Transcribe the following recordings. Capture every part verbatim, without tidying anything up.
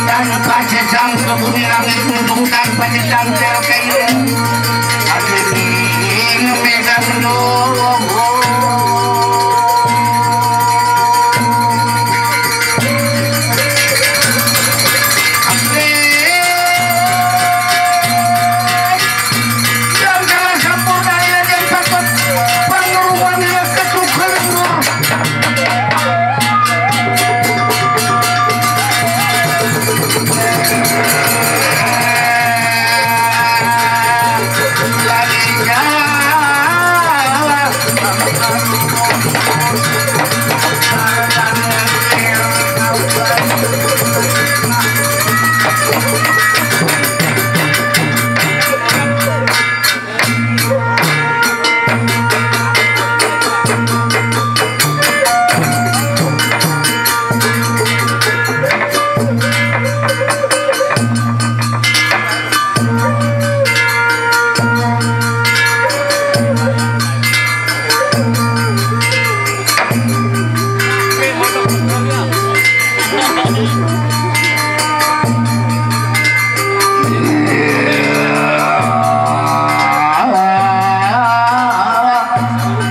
Daun pacecang ke bumi langit, gunung dan pacecang ke kayu. Hadirin medan doa. Hadirin. Yang salah sampun daya yang patut pangrupanya ketuker.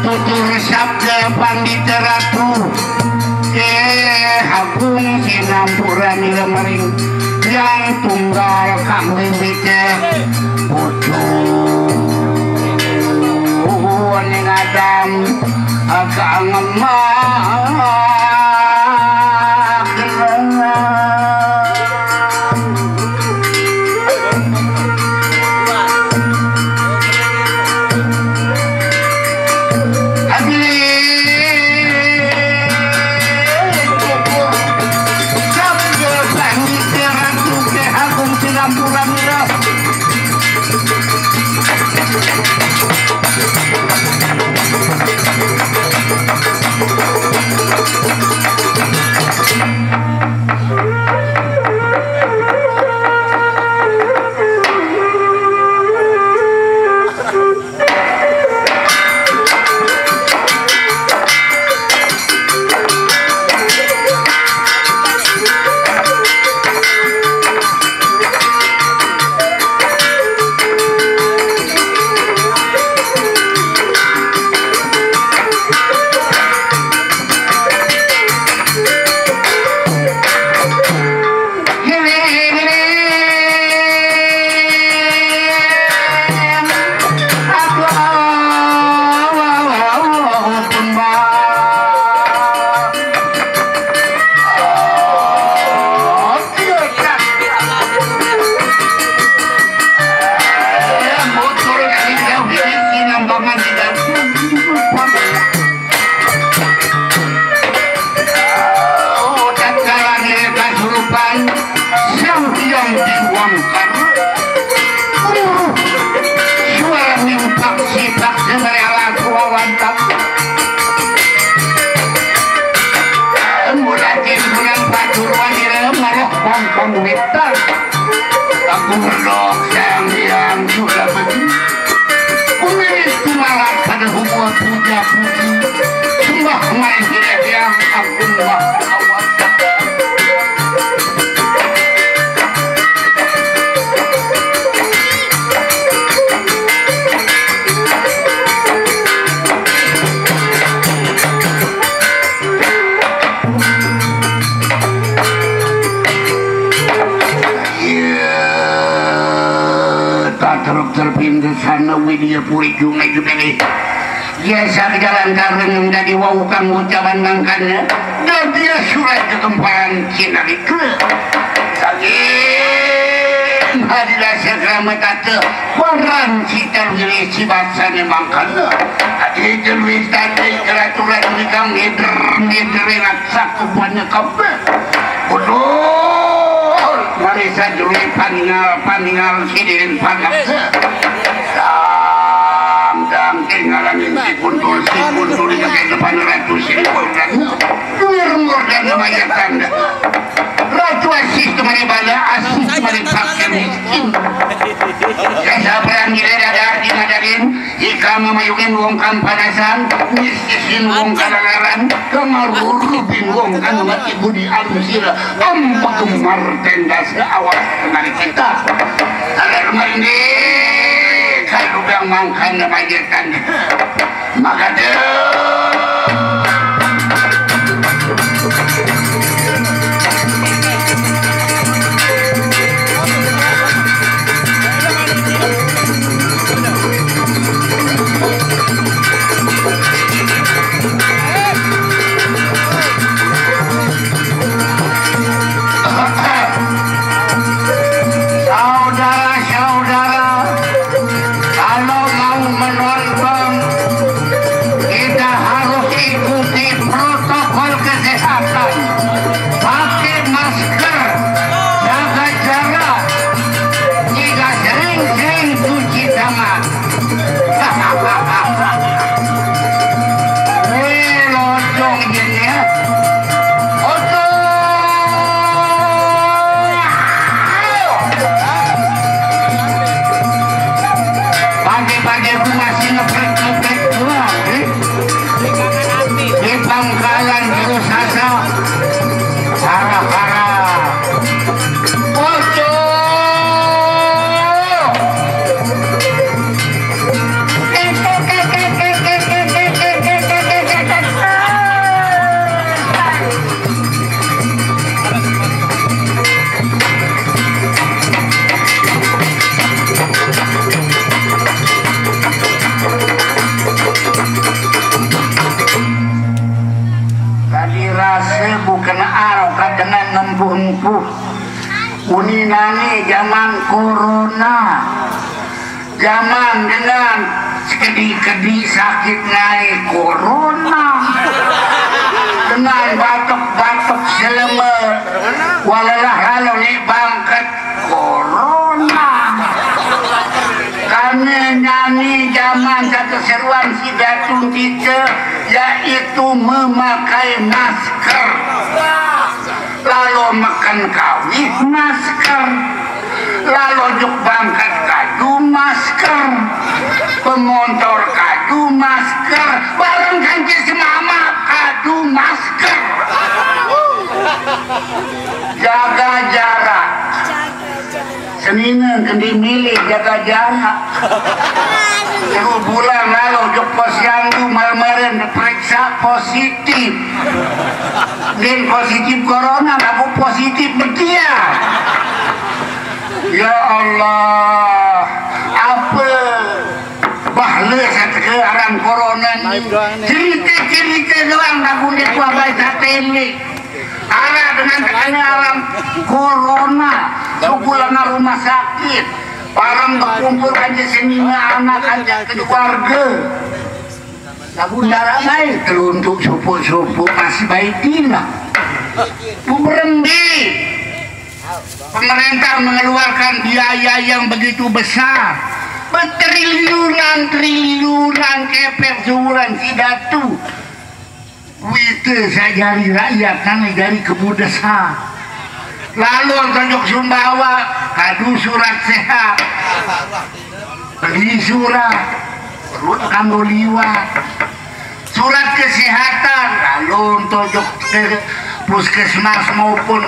Tutur sabda Pandita Ratu, eh, Agung Sinampura Nila Maring, yang tunggal kang wiwite putu ning adam. Kang Magelang. Hadirin, pupur sabda panitia Ratu Keh Agung Sinampura Mira. Tatkala nire kasurupan, Sang Hyang Diwangkara. Uh, suara mimpak sipak semerela suawantap. Mulakin bulan Paturuan nire maroh kongkong wetan. Aku berdoa Sang Hyang Surabaji. Kumiris kumalat pada hubungan puja puji. Sembah maring Hyang Hyang Agung Mahakawasa. Iya, tak teruk terpindah sana Widya Puri Jumai Jumai. Biasa jalan karena menjadi wau kang ucapan mangkana. Dan dia surat kekempalan cinarika. Saking hadilah sakrama tata. Koran si terwili si basane mangkana. Adi terwili tata keraturan nikam mider mider raksa kupanya kabeh. Betul. Desa Jului paningal, paningal sidirin panak. Dang, dang, tinggalan si kuntul, si kuntul di depan ratus ribu dan duir murdan lumayan tanda. Ratu asih kemari bala, asih kemari pakai miskin. Saya perang di daerah di Madagin, Ikam mamayugan wong kan panasan, misisin wong kalalaran, kamarurubin wong kan mati budi arum sira, ampa gemar tendas awak kenari kita. Sadar mandi, kalugang mangkan majetan. Maka Saudara-saudara, kalau mau menonton, kita harus ikuti protokol kesehatan. Pakai masker, jaga jarak, tidak sering-sering cuci tangan. Weh, locong jin ya. Ojo. Pagi-pagi aku masih ngeprek-ngeprek doang, eh. Di pangkalan terus asa. Hara-hara. Ojo. Tadi rasa bukan arok dengan nempuh-nempuh. Uni nani zaman corona. Zaman dengan sekedi-kedi sakit naik corona. Dengan batuk-batuk selama walalah lalu ni bangkat corona. Kami nyanyi zaman satu seruan si Datun kita, yaitu memakai masker. Lalu makan kawih masker. Lalu juk bangkat kadu masker. Pemontor kadu masker. Bareng kanci semama kadu masker. Jaga jarak. Senina kendi milih jaga jarak. Telu bulan lalu jok posyandu malmaren diperiksa positif. Din positif corona, aku positif betia. Ya Allah, apa bahla sateke aran corona ni? Cerita-cerita doang aku ni kuah baca tele. Arah dengan terkena alam corona, sebulan rumah sakit, orang berkumpul aja senina anak aja keluarga. Lagu darah lain teruntuk supu-supu masih baik lah. Berembe. Pemerintah mengeluarkan biaya yang begitu besar, bertriliunan-triliunan kepek sebulan si Datu. Wite sajari rakyat nang jari kebudesan. Lalu tunjuk Sumbawa kadu surat sehat. Beli surat, perut kanggo liwat. Surat kesehatan, lalu tunjuk ke puskesmas maupun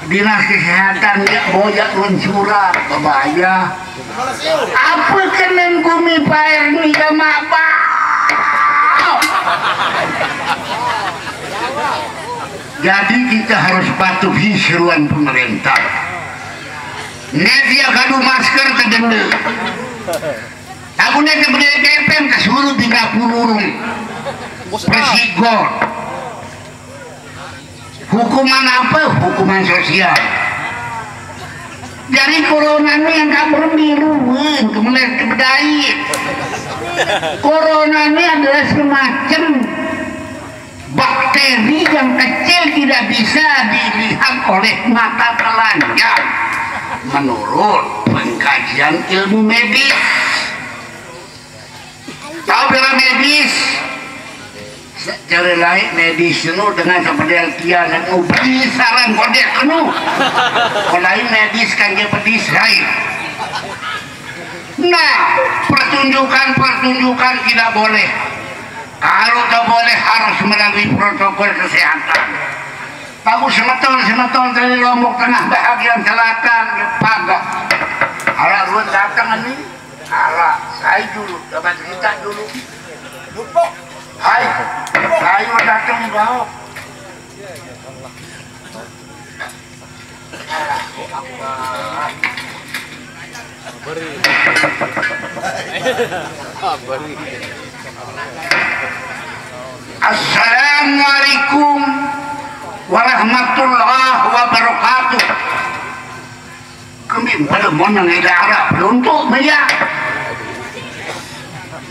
dinas kesehatan ya boyak lun surat, bebaya. Apa kenen gumi paer ni ya mak bau? Jadi kita harus patuhi seruan pemerintah. Nek dia kadu masker tedenda. Aku nek kebede kepeng kesuruh bina pururung. Persigor. Hukuman apa? Hukuman sosial. Jadi corona ini yang tak berembiruan, kemudian kebedai. Corona ini adalah semacam bakteri yang kecil tidak bisa dilihat oleh mata telanjang. Menurut pengkajian ilmu medis, tahu bela medis? Secara lain medis itu dengan seperti tian nu beri saran kode kenu. Kalau lain medis kan dia pedis lain. Nah, pertunjukan-pertunjukan tidak boleh. Kalau tak boleh harus melalui protokol kesehatan. Aku semeton-semeton dari Lombok Tengah bahagian selatan, Paga. Arah ruang datang ini, arah saya dulu, dapat cerita dulu. Hai, saya datang bawa. Assalamualaikum warahmatullahi wabarakatuh. Kami pada monang eda arah peluntuk meja.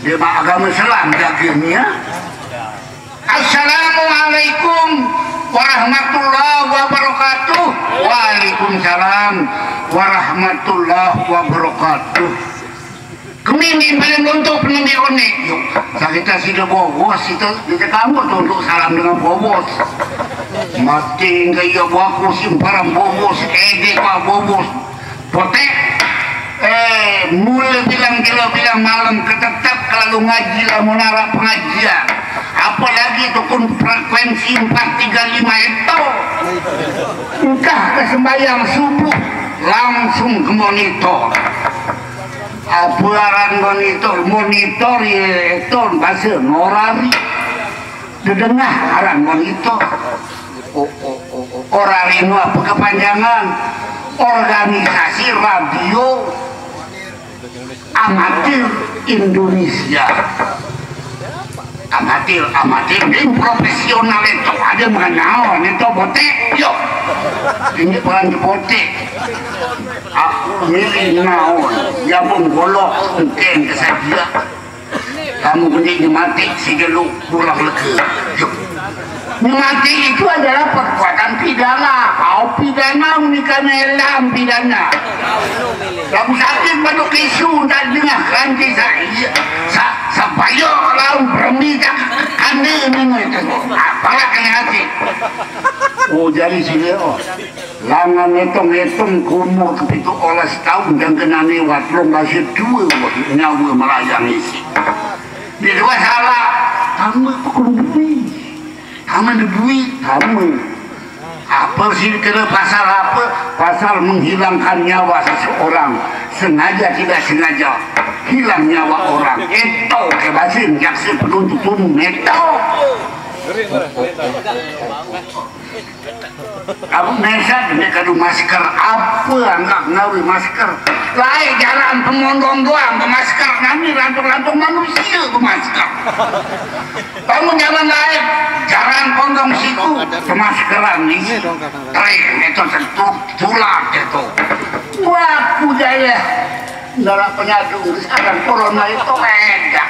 Dia mak agama Islam dagingnya. Assalamualaikum warahmatullahi wabarakatuh. Waalaikumsalam warahmatullahi wabarakatuh. Kemini paling untuk penambi onek. Yuk, sakita sida bobos, kita, kita kamu tu untuk salam dengan bobos. Mati enggak iya baku simparan bobos, ede pak bobos. Potek. Eh, mula bilang gila bilang malam ketetap kelalu ngaji lamun arah pengajian. Apalagi tukun frekuensi empat tiga lima itu. Engkah ke sembahyang subuh langsung ke monitor. Apa aran monitor? Monitor ya itu bahasa norari. Dedengah aran monitor. O- o- o- o- Orari nu apa kepanjangan? Organisasi Radio Amatir Indonesia. Amatir, amatir, ini profesional itu ada mengenal itu botek, yuk. Ini peran botek. Aku milih naon, ya pun golok, engkeng kesajian. Kamu mending mati si jeluk pulang leke. Mati itu adalah perbuatan pidana. Kau pidana menikah melam pidana. Kamu sakit pada kesu tak dengar kan kisah iya. Sa sabayo lawan peremita kande minggu itu. Apalah kena hati. Oh jadi si Leo. Langan ngetong-ngetong ke umur kepitu olas tahun dan kena lewat lomba sedua nyawa melayang isi. Dia dua salah. Sama pukul duit. Sama duit. Sama. Apa sih kena pasal apa? Pasal menghilangkan nyawa seseorang. Sengaja tidak sengaja. Hilang nyawa orang. Itu kebasin jaksa penuntut umum. Itu. Kamu mesat dia kadu masker apa anggap ngawi masker. Lain jalan pemondong doang ke masker nami lantung-lantung manusia ke masker. Kamu jangan lain jalan pondong siku ke maskeran nih. Tren itu tentu tular itu. Waktu jaya dalam penyadu sekarang corona itu beda.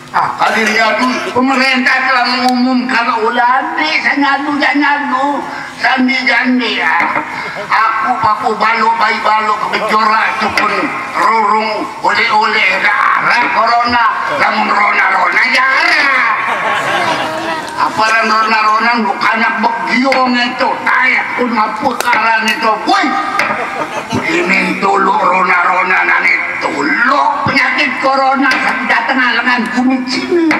Ah, kali lihat dulu, pemerintah telah mengumumkan ulah desa nyadu jak nyadu, sandi jandi ya. Aku paku balok bayi balok ke bejora itu pun rurung oleh-oleh darah corona, lamun rona-rona jarah. Aparan rona-rona bukan anak begiong itu, tayak pun apa karan itu, woi. Ini tuluk rona-rona nani tuluk penyakit corona datang lengan kuning Cina.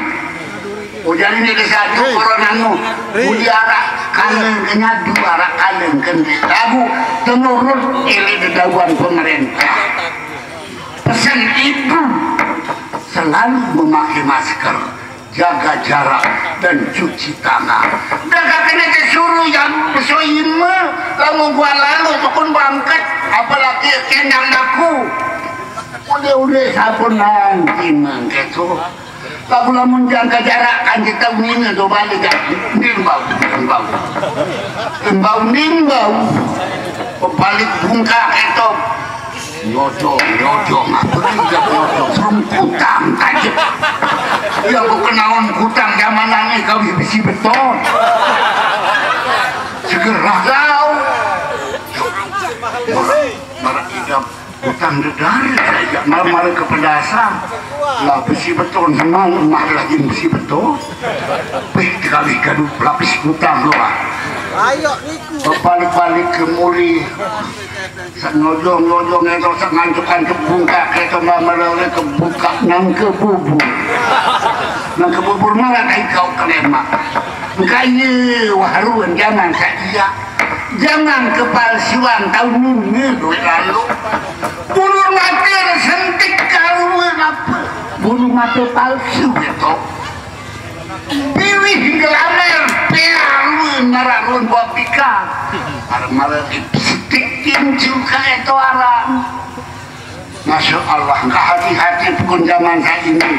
Ujar ini ada satu corona nu. Ujar arak kaleng kenyadu arak kaleng kendi. Lagu tenurut ele dedawan pemerintah. Pesan ibu selalu memakai masker, jaga jarak dan cuci tangan. Dah kena disuruh yang besoima lamun gua lalu tukun bangket apalagi kendang aku. Udah-udah sabun nanti mangketu. Lagu lamun jangka jarak kan kita minggu dua balik kan. Nimbau, nimbau. Nimbau, nimbau. Balik bungka ketok. Nyodong, nyodong, apa nih nyodong? Suruh kutang aja. Ya aku kenaon kutang zaman nani kau bisi beton. Segera kau. Idam utang dedar saja, malah-malah ke pedasan. Lah besi beton, senang emak lagi besi beton. Pih, kali gaduh lapis utang doang. Ayo niku. Balik-balik ke muri. Sak nyojong-nyojong itu, sak ngantuk-ngantuk bungkak itu, malah-malah ke bungkak nang ke bubur. Nang ke bubur malah kayak kau kelema. Engkau iya, wah, ruan zaman saya. Jangan kepalsuan tahun ini duit lalu. Bulur mata sentik karuan apa? Bulur mata palsu gitu. Pilih gelamer pearuan mararun buat pika. Marah-marah lipstikin juga itu alam. Masya Allah, nggak hati-hati pun zaman saya ini.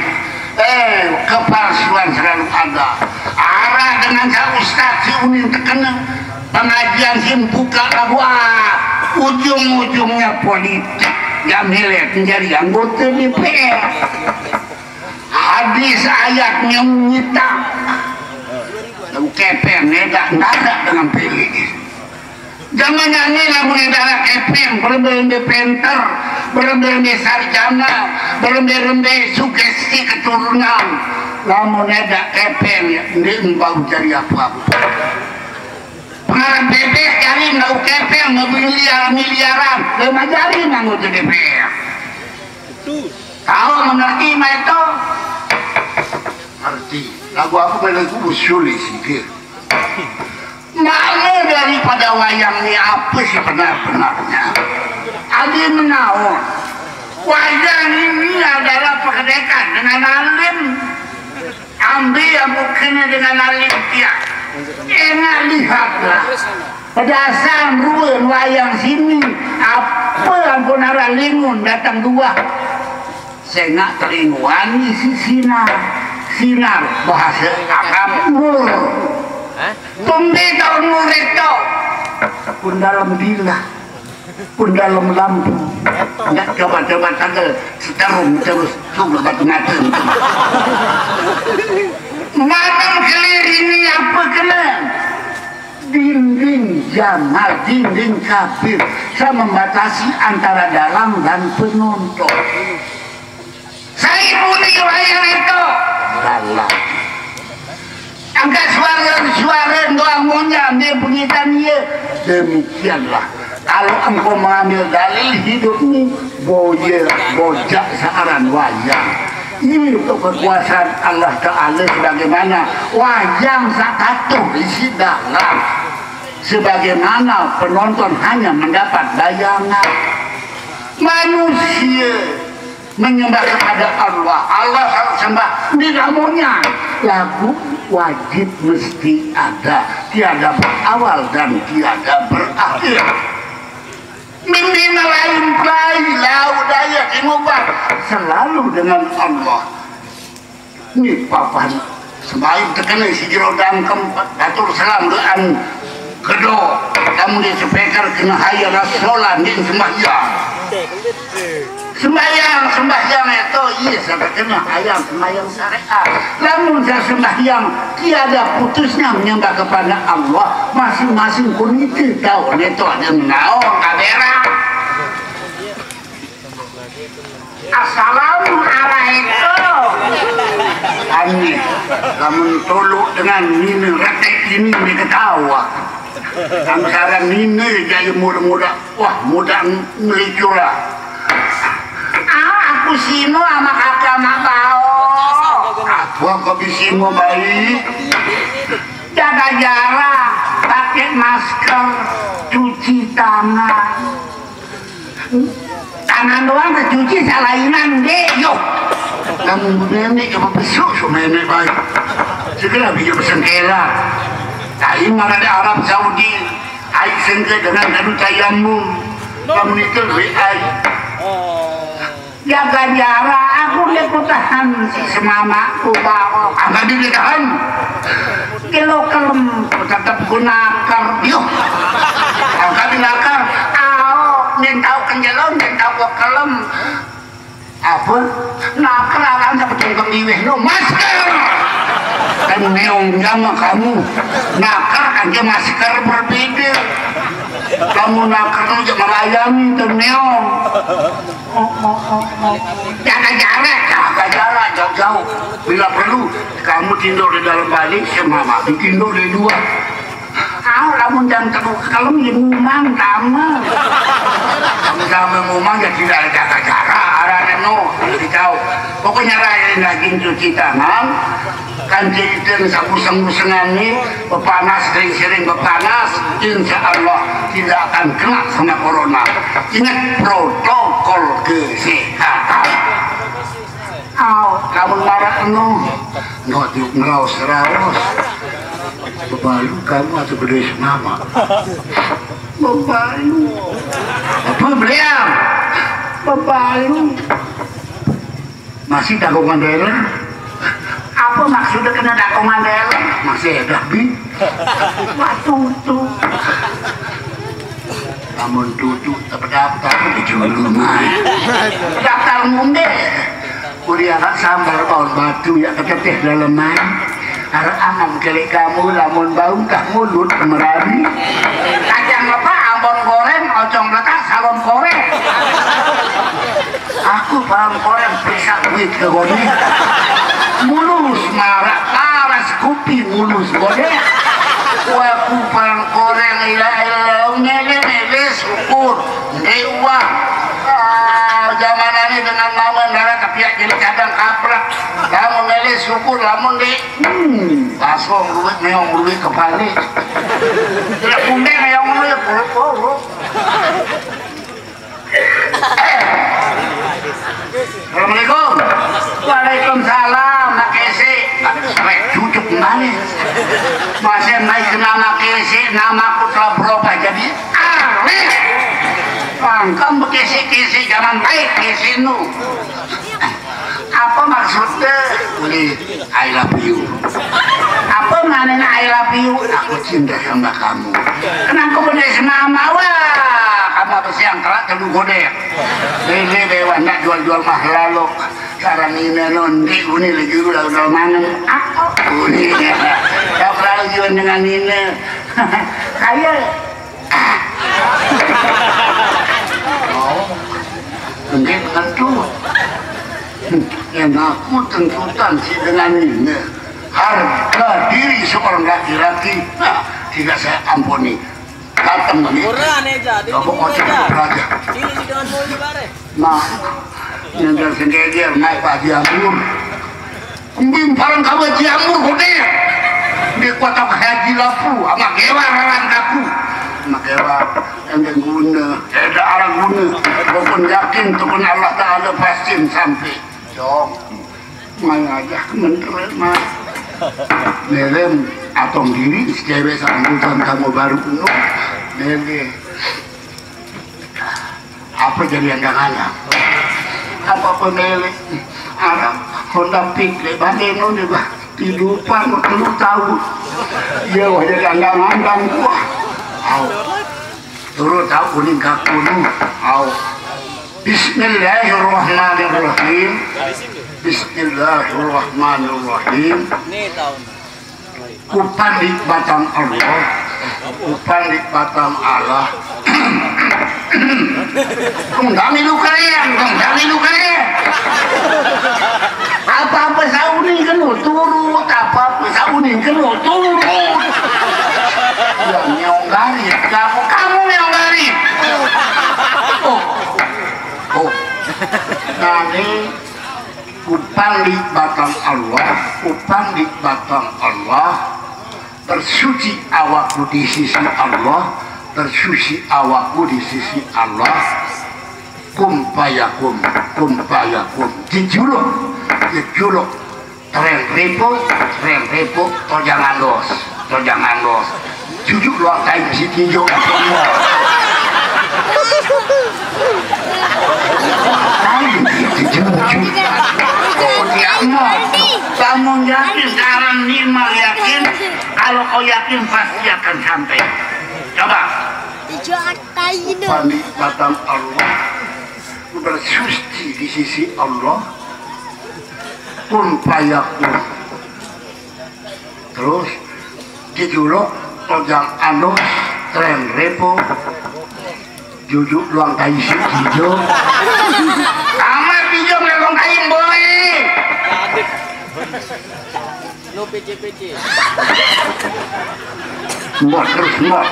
Eh, kepalsuan selalu ada. Arah dengan saya ustaz si unin terkena pengajian si buka lah, wah, ujung-ujungnya politik. Yang milik menjadi anggota D P R. Hadis ayatnya nyita. Lalu kepeng, nggak, nggak ada dengan pilih. Jangan nyanyi lamun eda kepeng, berembe-rembe penter, berembe-rembe sarjana, berembe-rembe sugesti keturunan. Lamun eda kepeng, ya, ndeq embau jari apa-apa. Pengarap bebek jari nggak kepeng, miliar-miliaran, lima jari nganggo D P R. Tahu mengerti, Maeto? Ngerti. Lagu aku main lagu usul sih. Makna daripada wayang ini apa sih benar-benarnya? Adi menawa wayang ini adalah perkedekan dengan alim. Ambil yang bukannya dengan alim dia. Enak lihatlah. Pedasan ruan wayang sini, apa ampun arah lingun datang dua. Sengaq telinguan isi sinar. Sinar bahasa Arab nur. Tumbe tau nur itu. Pun dalam bilah, pun dalam lampu. Nggak coba-coba tanggal seterum terus, coba batu mata. Manem kelir ini apa kena? Dinding jamal, dinding kabir, saya membatasi antara dalang dan penonton. Saya puni wayang itu. Dalang. Angkat suara-suara doang munya, dia pengitan dia. Demikianlah. Kalau engkau mengambil dalil hidupmu, boye, bojak searan wayang. Ini untuk kekuasaan Allah Ta'ala sebagaimana wayang sakatuh isi dalam. Sebagaimana penonton hanya mendapat bayangan. Manusia menyembah kepada Allah. Allah harus sembah. Ini namanya lagu wajib mesti ada. Tiada berawal dan tiada berakhir. Mimpi lain pelai, lau daya, timubah. Selalu dengan Allah. Ini papan. Sembahyang terkena si jero dangkem, batur selam doan kedo. Kamu di speaker kena hayya ala sholat, ni sembahyang. Sembahyang, sembahyang itu, iya, saya kena hayya sembahyang syariat. Lamun saya sembahyang, tiada putusnya menyembah kepada Allah. Masing-masing pun itu tahu, itu ada menaung, kabera. Assalamualaikum. Aneh. Lamun tuluk dengan nine retek ini, dia ketawa. Angkara nine jadi muda-muda. Wah, muda melicur lah. Ah, aku sino sama kakak mak bau. Aku kok bisimo baik. Jaga jarak, pakai masker, cuci tangan. Tangan doang tercuci, salainan deh, yo. Kamu nenek coba besuk sama nenek baik. Segera bikin pesengkela. Lain mana ada Arab Saudi, air sengke dengan kadu tayamum. Kamu itu duit air. Jaga jarak, aku dia kutahan si semamaku bawa. Angkat dia ditahan. Kilo kelem, tetap guna akar. Yo. Angkat dia akar. Ao, dia tahu kenjelong, dia tahu kelem. Apa? Nakal akan seperti pengiwih no masker. Dan neong sama kamu. Nakal kan dia masker berbeda. Kamu nak kerja melayani tuh neong. Jaga jarak, jaga jarak jauh-jauh. Bila perlu, kamu tidur di dalam balik, sama mama tidur di luar. Kau lamun jam telu kelem ya ngumang damel. Kamu sama ngumang ya tidak ada jaga jarak, arane no, lebih jauh. Pokoknya raya daging cuci tangan, kan jadi sabu sengan nih, bepanas, sering-sering bepanas, insya Allah tidak akan kena sama corona. Ingat protokol kesehatan. Aw, kamu marah eno. Nggak yuk ngeraos-raos. Bebalu kamu atau gede mama. Bebalu. Apa beliau? Bebalu. Masih dagongan daerah? Apa maksudnya kena dagongan daerah? Masih ada, Bi. Waduh, tuh. Namun tutu terdaftar di julu mai. Daftar munde. Uri anak sambal pohon batu ya keteteh dalam mai. Arep aman kelek kamu lamun bau tah mulut merari. Kacang lepak, ambon goreng, ocong letak, salon koreng. Aku paham koreng periksa duit ke goni. Mulus marak paras kupi mulus gode. Aku paham koreng ila ila mele mele syukur. Nde uang. Ah, zaman ini dengan mama nara kepiak jadi kadang kaprek. Lamun mele syukur, lamun di hmm, basong duit meong duit kepala. Tidak kunde meong duit puruk-puruk. Assalamualaikum. Waalaikumsalam, Mak Kese. Rek cucuk kembali. Masih naik ke nama Kese, nama aku telah berubah jadi Arif. Pangkam bekese-kese, jangan baik Kese nu. Apa maksudnya? Boleh. I love you. Apa maknanya I love you? Aku cinta sama kamu. Kenapa bener sama mama? Wah, kamu apa siang kelak telu godek. Lele bewa ndak jual-jual mah lalok. Sekarang ini nanti uni lagi udah udah mangan. Aku uni. Kau selalu jual dengan ini. Ayo. Oh, mungkin tentu. Yang aku tentukan si dengan ini. Harga diri seorang laki-laki, nah, tidak saya ampuni. Datang kami. Murah nih, jadi. Coba murah, kocok aja. Raja. Sini di dalam mall di bare. Nah, yang dari sendiri naik Pak Haji Amur. Kumbing parang kawa Haji Amur gede. Di kota Haji Lapu, sama Gewa raran kaku. Sama Gewa, yang guna, ada arah guna. Pokoknya yakin, tukun Allah Ta'ala pasti sampai. Jom. Mai aja menteri mah. Melem atong diri cewek sambutan kamu baru penuh. Mele. Apa jadi yang gak ngayang? Apa pemele? Arab Honda Fit le balik nu nih bah. Tidupan lu tahu. Iya wah jadi anggang-anggang gua. Au. Turun tahu kuning kaku nu. Au. Bismillahirrahmanirrahim. Bismillahirrahmanirrahim. Kupandi batang Allah. Kupandi batang Allah. Kung dami lu kalian, kung dami lu kalian. Apa-apa sauni kenu turut, apa-apa sauni kenu turut. Ya nyonggari, kamu kamu nyonggari. Oh, oh. Nani Kupandi batang Allah, kupandi batang Allah, bersuci awakku di sisi Allah, bersuci awakku di sisi Allah. Kum fayakun, kum fayakun. Jejuluk, jejuluk. Tren repo, tren repo, tojangan dos, tojangan dos. Cucuk luar kain si tinjau semua. Kamu yakin sekarang nikmat yakin, kalau kau yakin pasti akan sampai. Coba. Tujuh atai itu. Pandi batang Allah, bersuci di sisi Allah. Kun fayakun. Terus dijuluk tojang anus. Tren repo. Jujuk luang kai si hijau. Amat hijau melong kai boy. Lo P C P C. Mbok terus, mbok.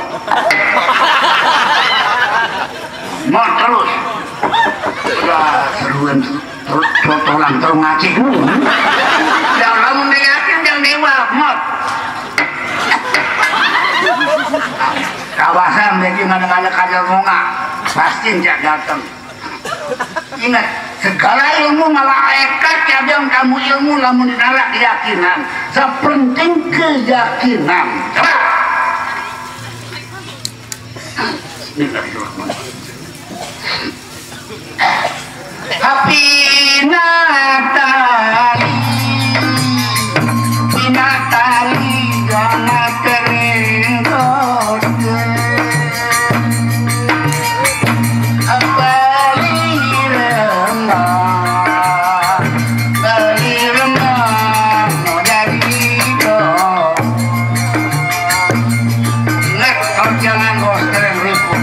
Mbok terus. Udah seruan terus, totolan terus ngaji. Ya, kamu negatif yang dewa, mbok. Kawasan jadi mana-mana kada monga, pasti jak datang. Ingat, segala ilmu malaikat yang kamu ilmu lamun dinarak keyakinan. Sepenting keyakinan. Coba. Bismillahirrahmanirrahim. Pinatali, pinatali, gana kering gote. Bali remah, Bali remah, mau dari do. Ingat, kau jangan bos keren ribut.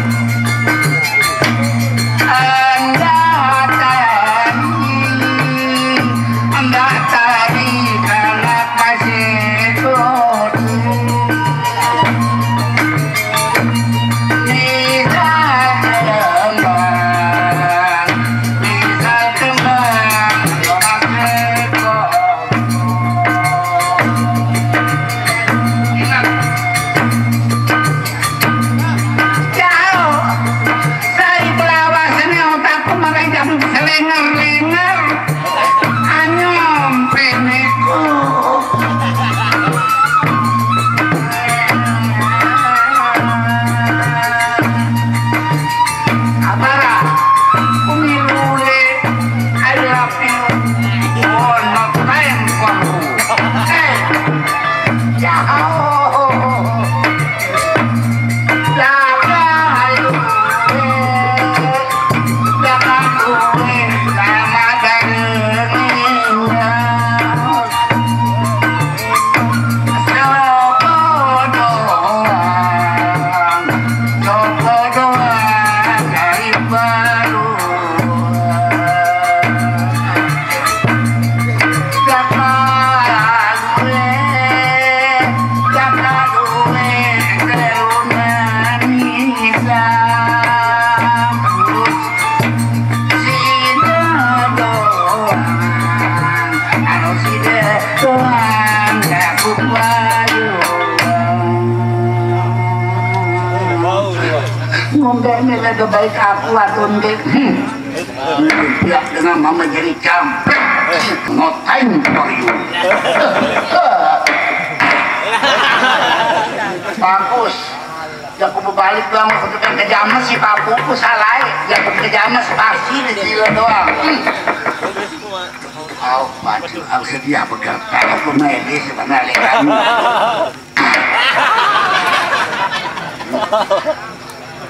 Jauh. Saya pelawasnya otakku makai jam selenger-lenger. Anyong peneku. Abara, kumilule, I love you. Oh, no time for you. Hey, jauh. Ngombe mele baik aku atau nde. Pihak dengan mama jadi campur. No time for you. Bagus. Ya aku berbalik doang, aku tukang kejames si papuku salah. Ya aku kejames pasti di sila doang. Au, pacu, au sedia begertak aku medis sebenarnya kamu.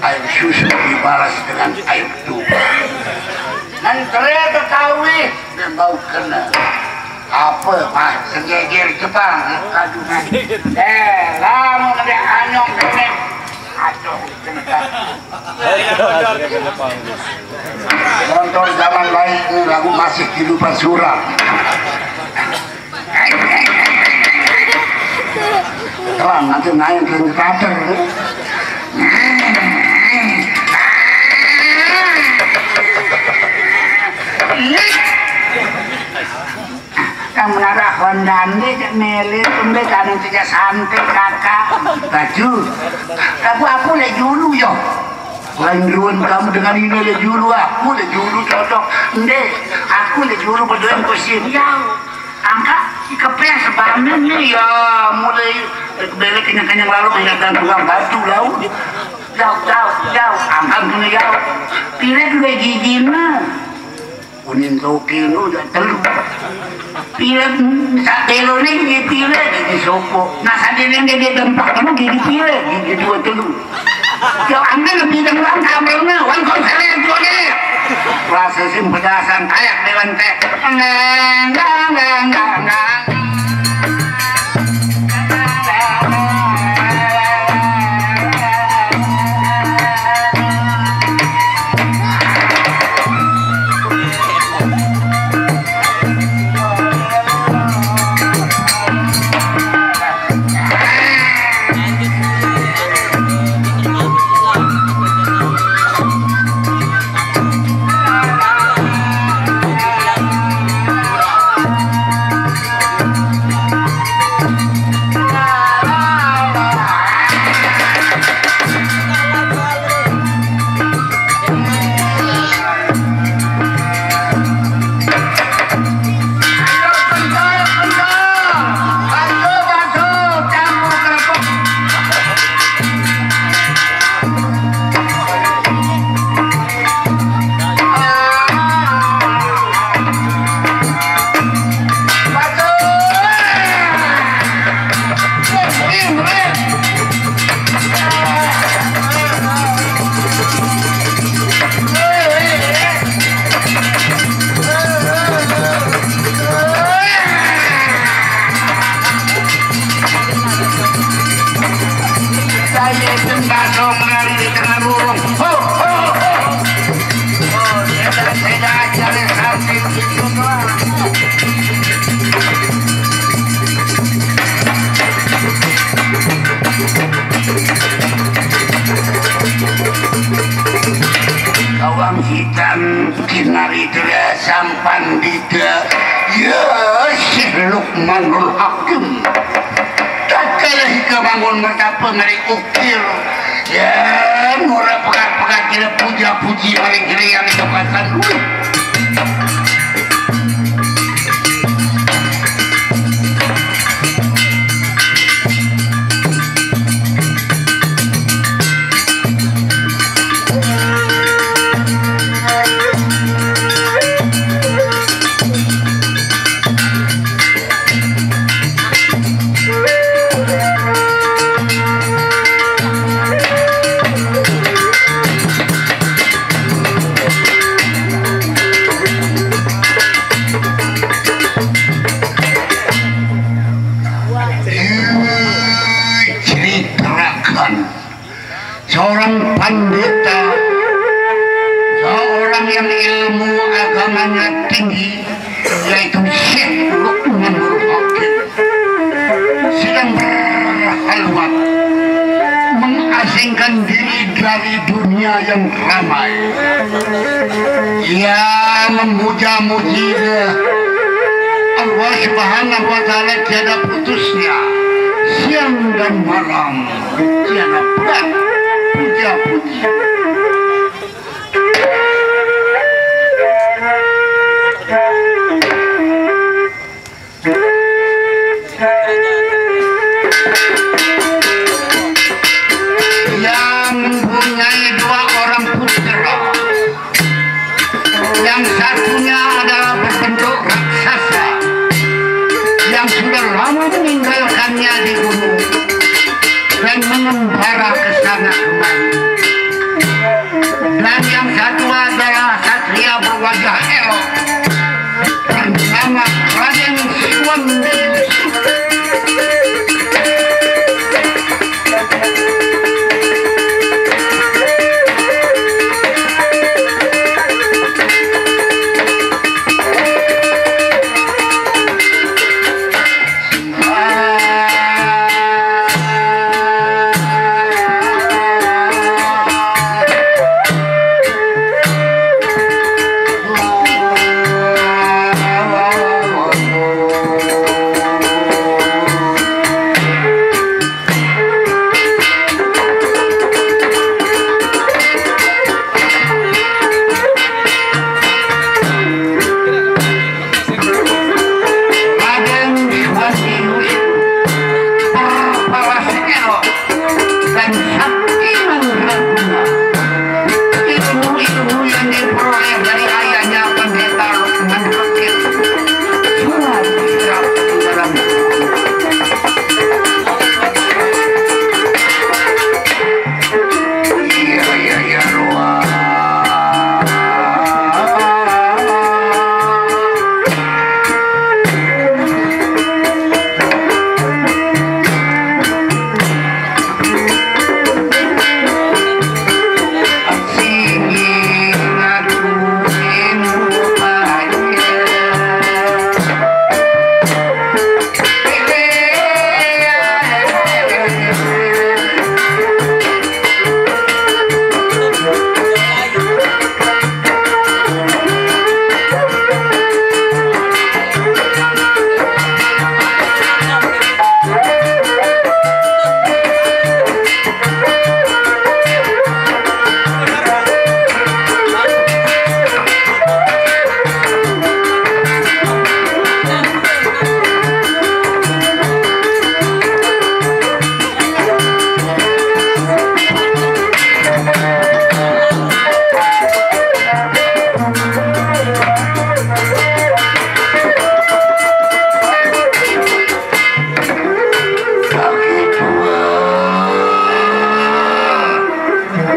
Air susu dibalas dengan air tuba. Nang tere Betawi dan bau kena. Apa mah segeger Jepang? Aduh, nah. Eh, lama mende anyong kene. Aduh, kena. Nonton zaman lain ini lagu masih kehidupan suram. Terang nanti naik ke teater. Yang menara Honda nde cak mele tumbe kanu tidak santai kakak. Baju. Kamu aku le julu yo. Lain ruan kamu dengan ini le julu, aku le julu cocok. Nde, aku le julu berdoa kusin ya. Angka si kepes sebangun nih ya, mulai beli kenyang-kenyang lalu banyak dan tukang batu lau. Jauh, jauh, jauh, angka punya jauh. Pilih dua gigi mah. Unin toke nu udah telu. Pilih sak telo nih gigi pilih gigi sopo. Nah, sadene dia dempak kamu gigi pilih gigi dua telu. Yo, anda lebih dengar kameranya, wan konselen tuh nih. Proses pedasan kayak dewan teh. Ngang, ngang, ngang, ngang, ngang. Kitan kinari dera sampan dita, ya, Syekh Lukmanul Hakim. Tatkala ika bangun mertapa mari ukir, ya, murah pekat-pekat kira puja-puji mari kira yang ika pasan. Wih. Diceritakan seorang pandita, seorang yang ilmu agamanya tinggi, yaitu Syekh Luqmanul Hakim, sedang berhalwat, mengasingkan diri dari dunia yang ramai. Ia memuja-muji Allah Subhanahu wa Ta'ala tiada putusnya, siang dan malam tiada pernah puja-puji. Ia mempunyai dua orang putra. Yang satunya adalah berbentuk raksasa yang sudah lama meninggalkannya di gunung dan mengembara ke sana kemari. Dan yang satu adalah satria berwajah elok bernama Raden Suwandi Yusuf. Raden Suwandi Yusuf berparas elok dan sakti mandraguna. Ilmu-ilmu yang diperoleh dari ayahnya Pendeta Lukman Hakim semua diserap di dalam buku. Iya, iya, iya, luar.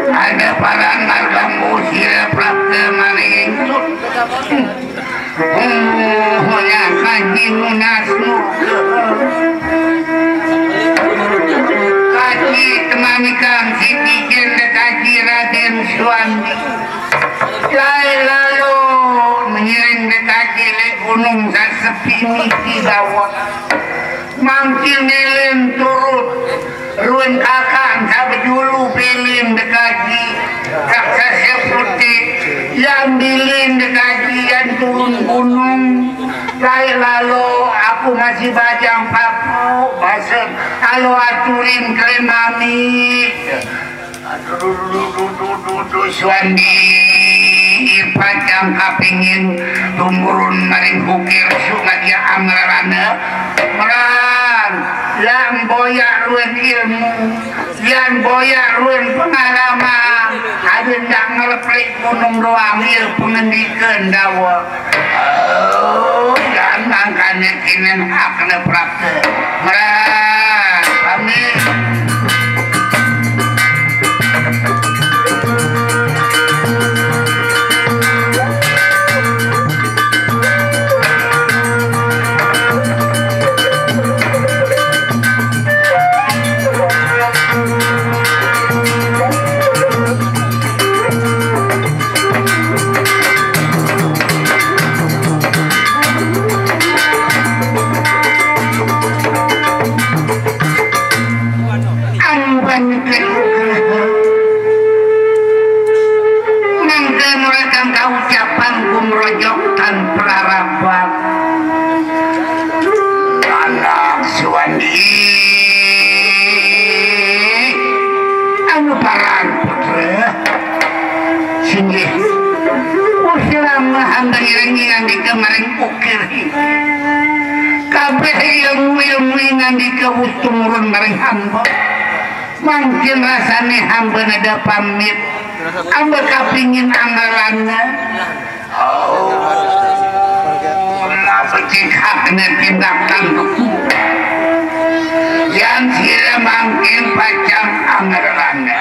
Ada paran marga Musir prapta maring ingsun. Umurnya kaji nunas nuga. Kaji temanikan siti jenda kaji Raden Suwandi. Jai lalu mengiring dekaji le gunung sasepi niki dawet. Mangkin nelen turut ruin kakang sabejulu pelin dekaji raksasa putih. Yan bilin dekaji yan turun gunung. Lae lalo aku masih bajang papu, basa alo aturin kele mami. Aduh, duh, duh, duh, duh, duh, duh, Suwandi, pacang kapingin tumurun maring Bukir Sungadia Angrana. Meran, yang boyak ruen ilmu, yang boyak ruen pengalaman, ada ndak ngeleplik gunung doang, il pengendikan dawa. Oh, dan mangkane kinen hakne prapta. Meran, pamit. Amban keluh. Mangke mula kang kaucapan gumrojok tan prarabat. Anak Suwandi. Anu paran putra. Singgih. Wah, selama hamba ngiring ngandika maring ukir. Kabeh ilmu-ilmu ngandika wus tumurun maring hamba. Mangkin rasane hamba neda pamit. Hamba kapingin anggalana. Oh, becik hakne tindakan. Yang sira mangkin pacang anggalana.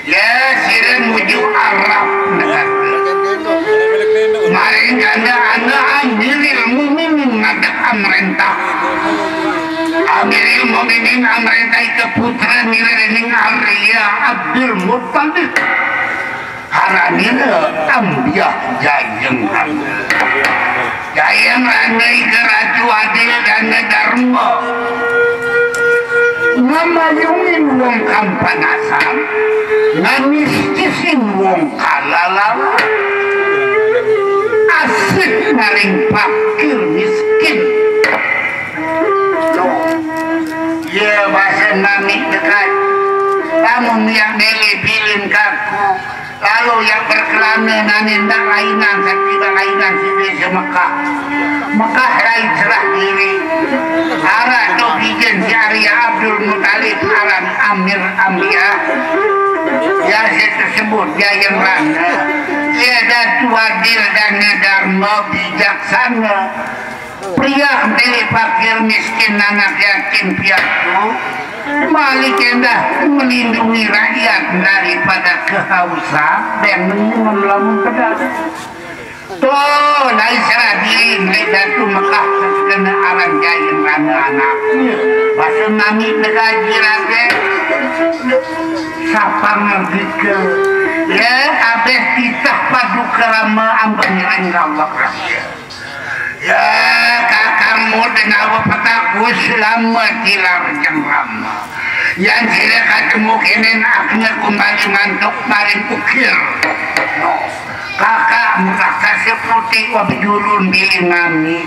Ya, sira nuju Arab negara. Maring kanda ana Amiril Mukminin ngadeg amrentah. Amiril Mukminin amrentah ika putra nira dening Arya Abdul Muttalib. Aranira Ambiah Jayeng Rana. Jayeng Rana ika ratu adil dana darma. Ngamayungin wong kampanasan, nganistisin wong kalalawan. Asih maring fakir miskin. Loh, ya basa nami dekat. Lamun yak mele bilin kaku, lalu yak berkelana nane ndak lainan sakti lainan side se Mekah. Mekah rai cerah diri. Arah tu bijen si Arya Abdul Muttalib aran Amir Ambiah. Ya, saya tersebut Jayeng Rana. Ya, datu adil dana darma bijaksana. Pria tele fakir miskin anak yatim piatu. Malik endah melindungi rakyat daripada kehausan dan minum lamun pedas. Tuh, naik serah diri, naik datu Mekah, kena aran Jayeng Rana anak. Bahasa nami negaji raden. Sapa ngerti ke? Ya, kabeh titah paduka rama amban ngiring Allah rakyat. Ya, kakang muda nawa petak Gus lama tilar jeng rama. Yan sira katemu kenen akne kumbali mantuk maring ukir. No. Kakak muka kase putih wa bejulun biling nami.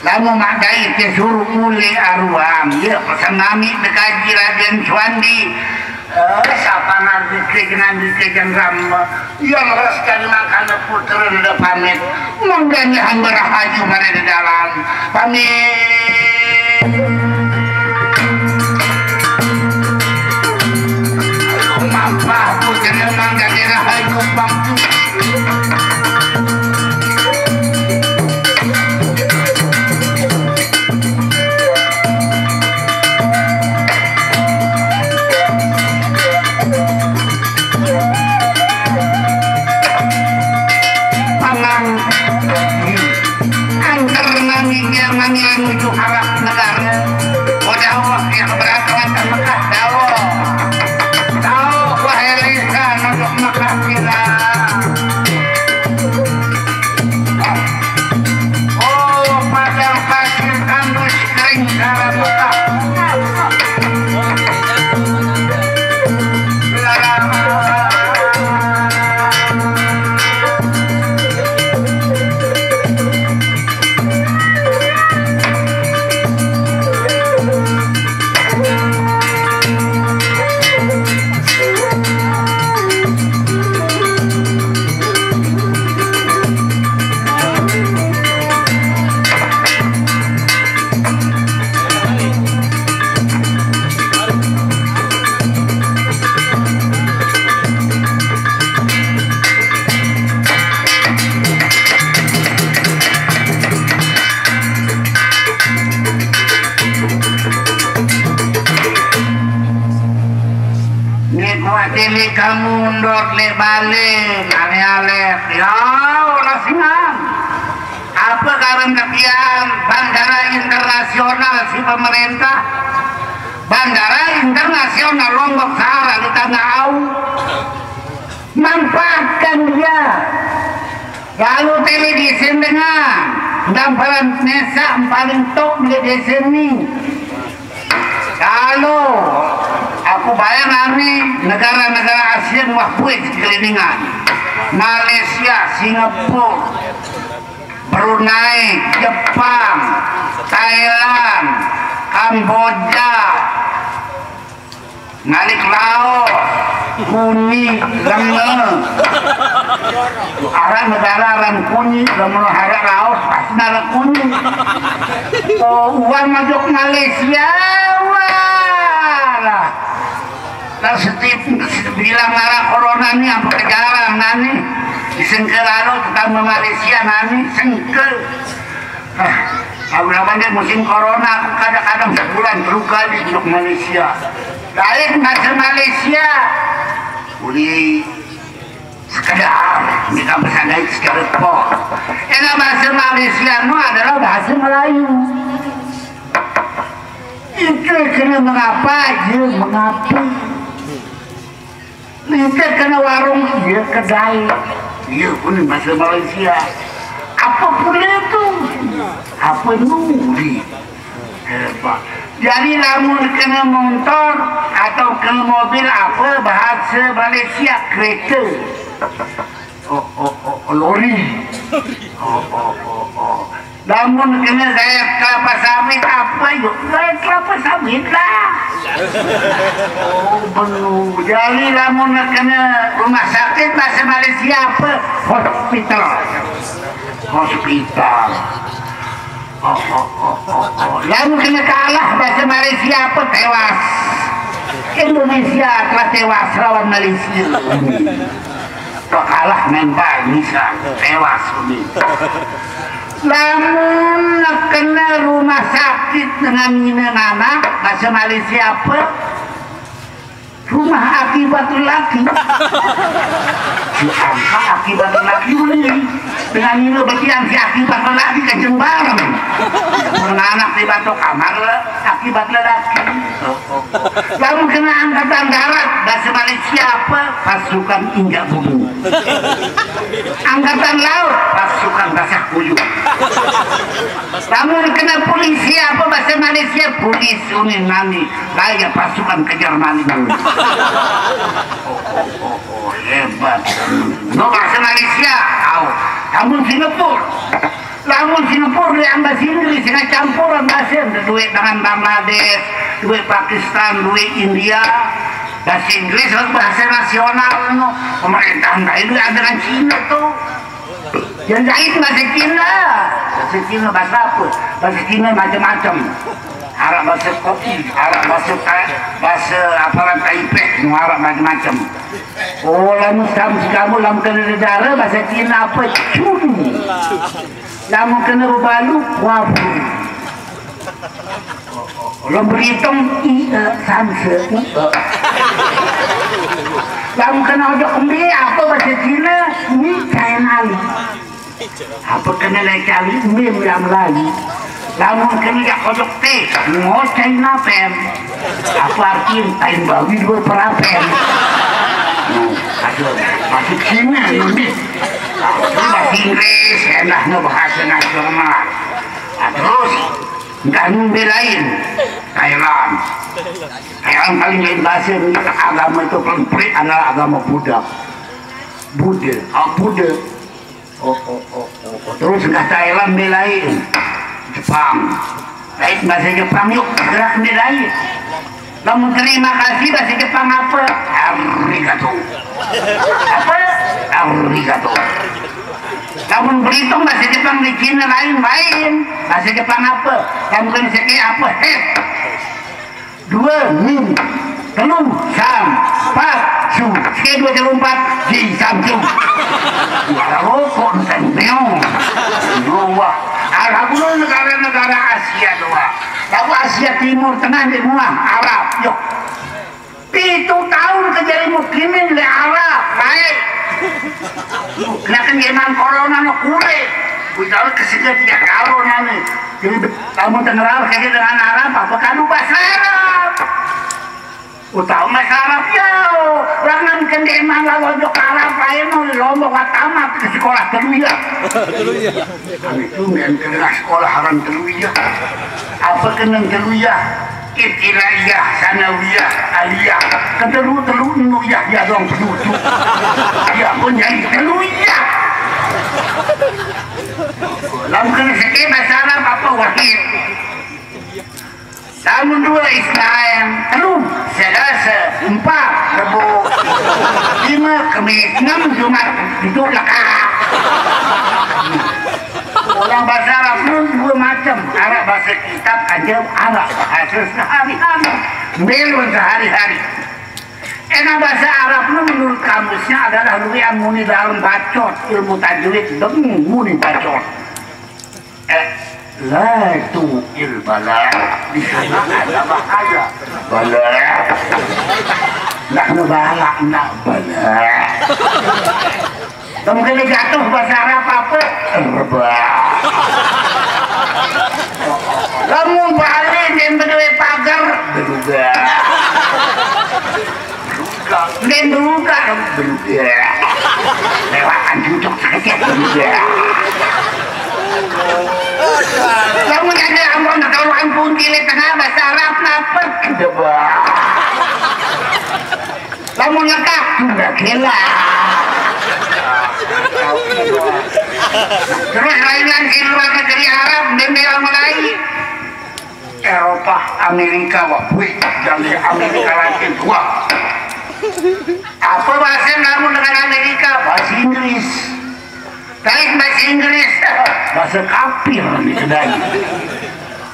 Lamu madai ke suruh ule aruam. Ya, pesan nami dekaji Raden Suwandi. Eh, sapa ngarti kejeng andi kejeng rama. Iya leres kali mangkana putra neda pamit. Mangkana hamba rahayu mare di dalam. Pamit. Aduh, mampah putra mangkana rahayu pamit. Pangan antar nami dia nami nuju harap negara. Udah Allah yang berangkat ke Mekah, dawa. Tahu wahai lisan untuk Mekah kita. Oh, padang pasir tandus kering dalam Mekah. Larang. Kamu ndot le bale, ane alep. Ya, orang singan. Apa karena kebiaan bandara internasional si pemerintah? Bandara internasional Lombok Sahara di Tanah Au. Manfaatkan dia. Lalu tele di Sendengan, damparan Nesa paling top di desa ni. Kalau aku bayang ane negara-negara ASEAN wah buih kelilingan. Malaysia, Singapura, Brunei, Jepang, Thailand, Kamboja, Ngalik Laos, Kunyi, Lenge. Arah negara aran Kunyi, Lenge, arah Laos, pasti arah Kunyi. Oh, uang masuk Malaysia, wah lah. Lah, setiap bilang arah corona ni apa kejaran nani. Disengke lalu tetangga Malaysia nani, sengke. Ah, aku bilang dia musim corona, aku kadang-kadang sebulan terluka di Malaysia. Lain bahasa Malaysia. Uli sekedar, ni kan bahasa lain secara po. Enak bahasa Malaysia no adalah bahasa Melayu. Itu kena mengapa, ya mengapa. Kita kena warung, ya kedai. Ya pun bahasa Malaysia. Apa pula tu? Apa nuri? Hebat. Jadi lamun kena motor atau kena mobil apa bahasa Malaysia? Kereta. Oh, oh, oh, oh, lori. Oh, oh, oh, oh. Lamun kena gaya kelapa sawit apa yuk? Gaya kelapa sawit lah. Oh, benar. Jadi lamun kena rumah sakit bahasa Malaysia apa? Hospital. Hospital. Oh, oh, oh, oh, oh. Lamun kena kalah bahasa Malaysia apa? Tewas. Indonesia telah tewas lawan Malaysia. Kok kalah main bal bisa tewas ini. Lamun kena rumah sakit dengan nina anak, bahasa Malaysia apa? Rumah akibat lelaki. Si angka akibat lelaki ini. Dengan nina berarti si akibat lelaki kejembaran. Dengan anak di batu kamar akibat lelaki. Lamun kena angkatan darat, bahasa Malaysia apa? Pasukan injak bumi. Angkatan laut, pasukan basah kuyup. Lamun kena polisi apa bahasa Malaysia? Polis unin nani, gaya pasukan kejar maling. Oh, oh, oh, oh, hebat. No bahasa Malaysia, au. Lamun Singapura. Lamun Singapura dia bahasa Inggris, sehingga campuran bahasa duit dengan Bangladesh, duit Pakistan, duit India. Bahasa Inggris harus bahasa nasional, no. Pemerintahan lain duit dengan Cina tu. Yang lain bahasa Cina. Bahasa Cina bahasa apa? Bahasa Cina macam-macam. Arab bahasa kopi, Arab bahasa ta-, bahasa apa, Taipei, no, Arab macam-macam. Oh, lamun sam-, kamu lamun kena negara bahasa Cina apa? Cun. Lamun kena bebalu, wafu. Lamun berhitung, i, e, samse, u, e. Lamun kena ojok kembe, apa bahasa Cina? Ni China li. Apa kena lai cari mim yang lain? Lamun kena jak kojok teh, ngocai napen. Apa arti tain bawi dua perapen? Nah, aduh, masuk Cina nanti. Bahasa Inggris, enaknya bahasa nasional. Nah, terus, entah ngombe lain. Thailand. Thailand paling lain bahasa, agama itu paling pelik adalah agama Buddha. Buddha, oh, Buddha. Oh, oh, oh, oh, oh. Terus nggak Thailand belain Jepang. Baik bahasa Jepang yuk gerak belain. Lamun terima kasih bahasa Jepang apa? Arigato. Apa? Arigato. Lamun berhitung bahasa Jepang di Cina lain, lain. Bahasa Jepang apa? Lamun seke apa? Hep. Dua, min. Telu, sam. Empat, su. Sekali dua, telu, empat, ji, sam, su. Suara rokok nonton neo. Nua. Alhamdulillah negara-negara Asia dua. Lalu Asia Timur Tengah di mua Arab. Yuk. Pitu taun kejari mukimin leq Arab, baik. Nah, kan zaman corona no kure. Udah kesini tidak gaul nani. Jadi, kamu dengar Arab, kayak dengan Arab, apa kamu bahasa Arab? Utama bahasa Arab ya. Langan kendeman lalu jok Arab, lain mau di Lombok, tamat ke sekolah telu ya. Kami tuh main ke sekolah orang telu ya. Apa kena telu ya? Ibtidaiyah, sanawiyah, aliyah. Ketelu-telu enu yah, dia doang penutup. Dia pun jadi telu yah. Lamun kena seke bahasa Arab apa? Wahid. Lamun due Isnain, telu Selasa, empat Rebo, lime Kemis, enem Jumat, pitu Leka. Orang bahasa Arab nun due macem, Arab bahasa kitab, aja Arab bahasa sehari-hari. Belum sehari-hari. Enak bahasa Arab nun menurut kamusnya adalah luwian muni dalam bacot, ilmu tajwid, deng muni bacot. Eh, la tu il bala. Di sana ada bahaya. Bala. Nak nebala, nak bala. Kamu kena jatuh bahasa Arab apa? Rebah. Kamu balik dan berdua pagar, berubah. Ndin beluga, beluga. Lewakan jujuk sakit, beluga. Lamun ada ampun, kawan kunci di tengah bahasa Arab, napa? Kedebak. Lamun lekak, juga gila. Terus lain-lain di luar negeri Arab, ndin bela mulai. Eropa, Amerika, wah, wih, dari Amerika Latin, wah. Apa bahasa kamu dengan Amerika? Bahasa Inggris. Baik, bahasa Inggris. Bahasa kafir nih kedai.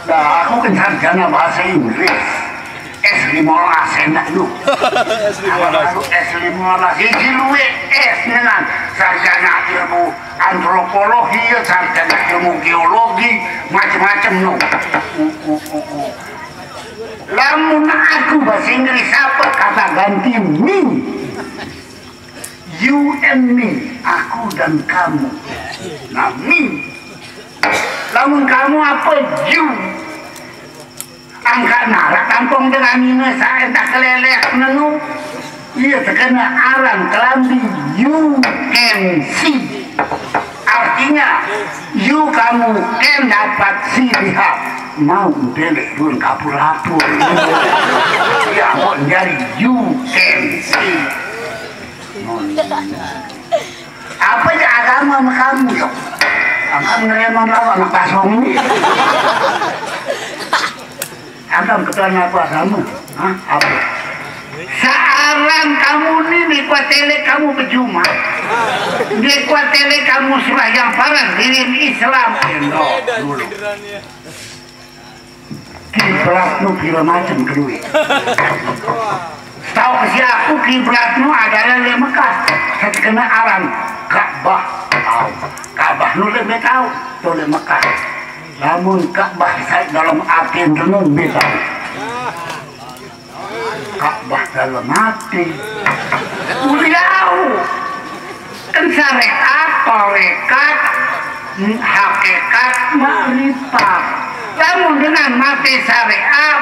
Nah, aku kan sarjana bahasa Inggris. S lima belas enak lu. S lima belas. Aku S lima belas. Siji luwe S dengan sarjana ilmu antropologi, ya, sarjana ilmu geologi, macem-macem, no. Uh, uh, uh, uh. Lamun aku bahasa Inggris apa? Kata ganti me. You and me, aku dan kamu. Nah, me. Lamun kamu apa? You. Angkat narak tampung dengan ini, saya tak keleleh nenu. Iya, terkena aran kelambi, you can see. Artinya, you kamu can dapat, see lihat. Mau dele dun kapur-kapur. Ya, kok jadi you can see. Apa aja agama sama kamu, ya? Agama nerima lawan anak basong ini. Agama ketuaan apa agama? Hah? Apa? Sekarang kamu nih, di kuatele kamu berjuma. Di kuatele kamu sembahyang farad, diri Islam. Endok dulu. Kiblat nu pira macem kedue. Tau ke si aku kiblat nu adalah le Mekah. Saya kena aran Ka'bah. Tau. Ka'bah nu le tau. Tu le Mekah. Lamun Ka'bah saya dalam ati renung beda. Ka'bah dalam ati. Uliau. Kan syariat, tarekat, hakikat, makrifat. Lamun dengan mate syariat,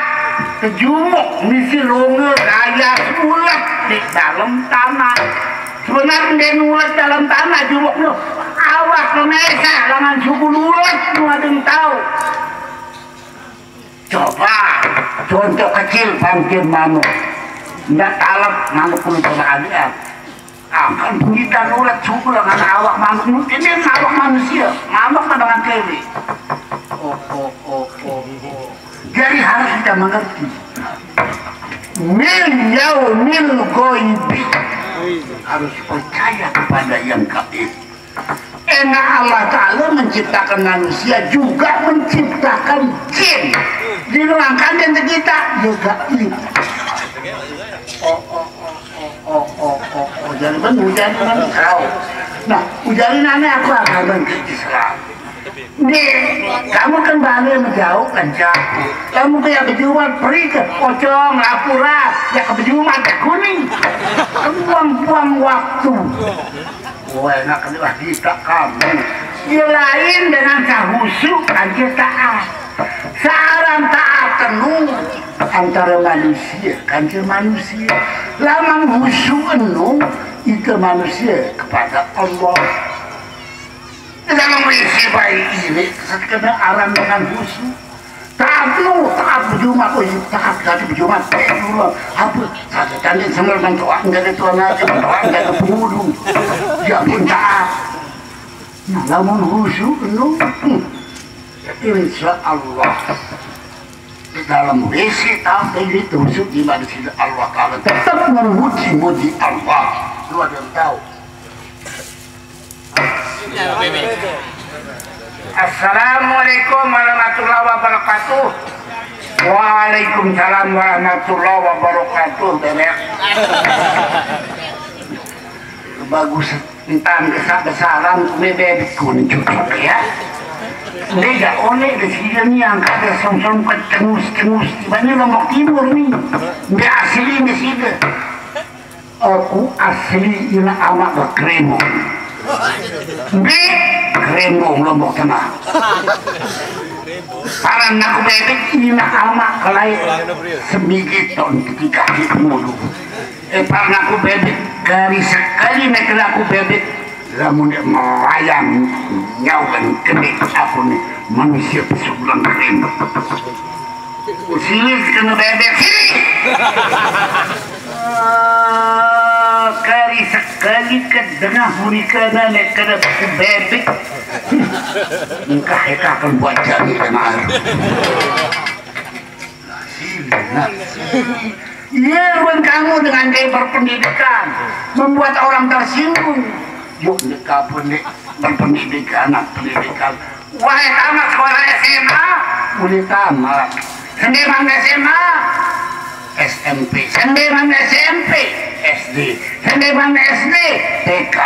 kejumuk misi longe raya ulet di dalam tanah. Sebenarnya dia ulet dalam tanah jumuk lu. Awak Indonesia dengan suku ulet lu ada yang tahu. Coba contoh kecil, pangkil manuk. Ndak talep manuk pun coba adian. Akan kita nulat suku dengan awak manuk. Ini awak manusia, manuk dengan cewek. Oh, oh, oh, oh, oh. Jadi harus kita mengerti. Min yaumil goibi. Harus percaya kepada yang gaib. Enak Allah Ta'ala menciptakan manusia juga menciptakan jin. Dilangkan dan kita juga ini. Oh, oh, oh, oh, oh, oh, oh, oh. Jadi kan hujan kan kau. Nah, hujan ini aneh aku akan ke Islam. Nih, kamu kan balik menjauh kan, Cak? Kamu kayak berjuang, pergi ke pocong, laporan, ya ke berjuang, tak kuning. Buang-buang waktu. Wah, enak lah kita kamu. Ya lain dengan sahusu aja taat. Seorang taat tenung antara manusia, kanca manusia. Lamun husu enung, itu manusia kepada Allah. Dalam wisi baik ini, sekena aran dengan husu. Taat lu, taat berjumat, oh iya, taat tadi berjumat. Apa? Saja tadi semua mendoa menjadi tuan aja, mendoa menjadi penghulu. Ya pun taat. Nah, lamun husu enung, hmm, insya Allah di dalam wisi taat ini terusuk di mana sini Allah Ta'ala tetap memuji-muji Allah. Lu ada yang tahu? Assalamualaikum warahmatullahi wabarakatuh. Waalaikumsalam warahmatullahi wabarakatuh. Bebek. Bagus, entan besar-besaran bebek kuncup ya. Beda oleh di sini yang kata song-song ketengus-tengus, tiba ini Lombok Timur nih. Dia asli di sini. Aku asli ina amak ke Kremong. Di Kremong, Lombok Tengah. Para aku bebek ina amak kelai semigit tahun ketika di mulu. Eh, para aku bebek, kali sekali naik aku bebek, lamun dia melayang nyawa dan kena aku nih manusia pesugulan kering. Usilis kena bebek sini. Ah, kali sekali ke tengah murikana nek kena bebek. Engkah eka akan buat jami dengan air. Nah, sini, nah, sini. Iya, Ridwan, kamu dengan gaya berpendidikan membuat orang tersinggung. Yuk, deka pun dek berpendidikan, anak pendidikan. Wahai tamat sekolah S M A, boleh tamat. Sendeman S M A, S M P. Sendeman S M P, S D. Sendeman S D, T K.